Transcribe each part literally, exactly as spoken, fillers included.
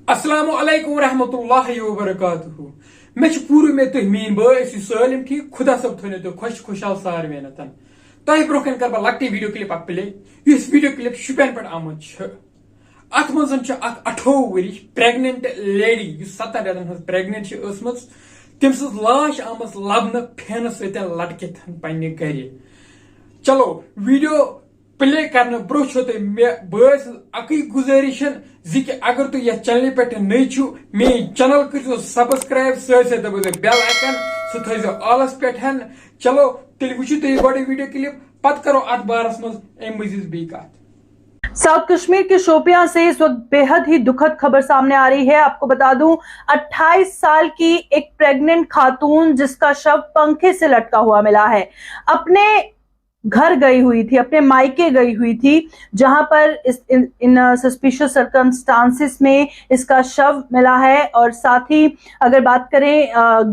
السلام علیکم ورحمۃ اللہ وبرکاتہ۔ مےٚ چھُ پوٗرٕ اُمید تُہۍ میٲنۍ بٲے ٲسِو سٲلِم ٹھیٖک، خدا صٲب تھٲینو تُہۍ خۄش خۄشحال ساروِیَن۔ تۄہہِ برونٛہہ کنہِ کرٕ بہٕ لۄکٹی ویڈیو کلپ اکھ پلے، یُس ویڈیو کلپ شُپین پٮ۪ٹھ آمُت چھُ۔ اتھ منٛز چھِ اکھ اَٹھووُہ ؤرِش پریگننٹ لیڈی، یُس ستن رٮ۪تن ہٕنٛز پریگننٹ چھِ ٲسمٕژ، تٔمۍ سٕنٛز لاش آمٕژ لبنہٕ پھینہٕ سۭتۍ لٹکِتھ پننہِ گرِ۔ چلو، ویڈیو پلے کرنہٕ برونٛہہ چھو تۄہہِ مےٚ بٲے سٕنٛز اکٕے گُزٲرِش زِ کہِ اگر تُہۍ یتھ چینلہِ پٮ۪ٹھ نٔے چھِو، میٲنۍ چینل کٔرزیو سبسکرایب، سۭتۍ سۭتۍ دبٲیزیو بیل آیکن، سُہ تھٲیزیو آلس پٮ۪ٹھ۔ چلو، تیٚلہِ وٕچھِو تُہۍ یہِ گۄڈٕ ویڈیو کلپ، پتہٕ کرو اتھ بارس منٛز امہِ مزید بیٚیہِ کتھ۔ ساؤتھ کشمیر کے شوپیاں سے اس وقت بے حد ہی دکھد خبر سامنے آ رہی ہے۔ آپ کو بتا دوں، اٹھائیس سال کی ایک پریگننٹ خاتون جس کا شو پنکھے سے لٹکا ہوا ملا ہے، اپنے گھر گئی ہوئی تھی، اپنے مائکے گئی ہوئی تھی، جہاں پر اس ان سسپیشس سرکمسٹانسز میں اس کا شو ملا ہے۔ اور ساتھ ہی اگر بات کریں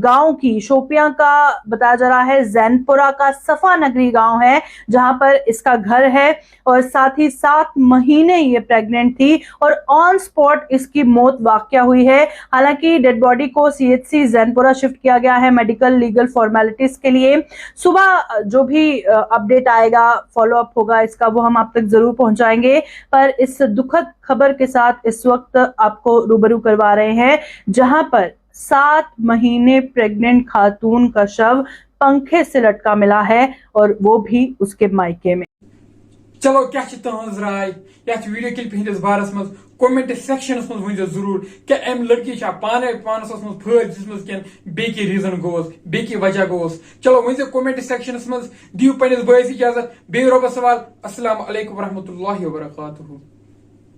گاؤں کی، شوپیاں کا بتایا جا رہا ہے زینپورا کا صفا نگری گاؤں ہے، جہاں پر اس کا گھر ہے اور ساتھ ہی سات مہینے یہ پریگننٹ تھی اور آن اسپاٹ اس کی موت واقع ہوئی ہے۔ حالانکہ ڈیڈ باڈی کو سی ایچ سی زینپورا شفٹ کیا گیا ہے میڈیکل لیگل فارمیلٹیز کے لیے۔ صبح جو بھی اپڈیٹ آئے گا، فالو اپ ہوگا اس کا، وہ ہم آپ تک ضرور پہنچائیں گے۔ پر اس دکھد خبر کے ساتھ اس وقت آپ کو روبرو کروا رہے ہیں، جہاں پر سات مہینے پریگننٹ خاتون کا شو پنکھے سے لٹکا ملا ہے اور وہ بھی اس کے مائکے میں۔ چلو، کیٛاہ چھِ تُہٕنٛز راے یتھ ویڈیو کلپہِ ہٕنٛدِس بارس منٛز؟ کومنٹ سیکشنس منٛز ؤنۍزیو ضروٗر، کیٛاہ أمۍ لڑکی چھا پانے پانس ٲسمٕژ پھٲسۍ دِژمٕژ کِنہٕ بیٚیہِ کینٛہہ ریزن گوٚوس، بیٚیہِ کینٛہہ وجہ گوٚوس؟ چلو، ؤنۍزیو کومنٹ سیکشنس منٛز، دِیِو پننِس بٲیِس اجازت، بیٚیہِ رۄبس حوالہٕ۔ السلام علیکم ورحمۃ اللہ وبرکاتہ۔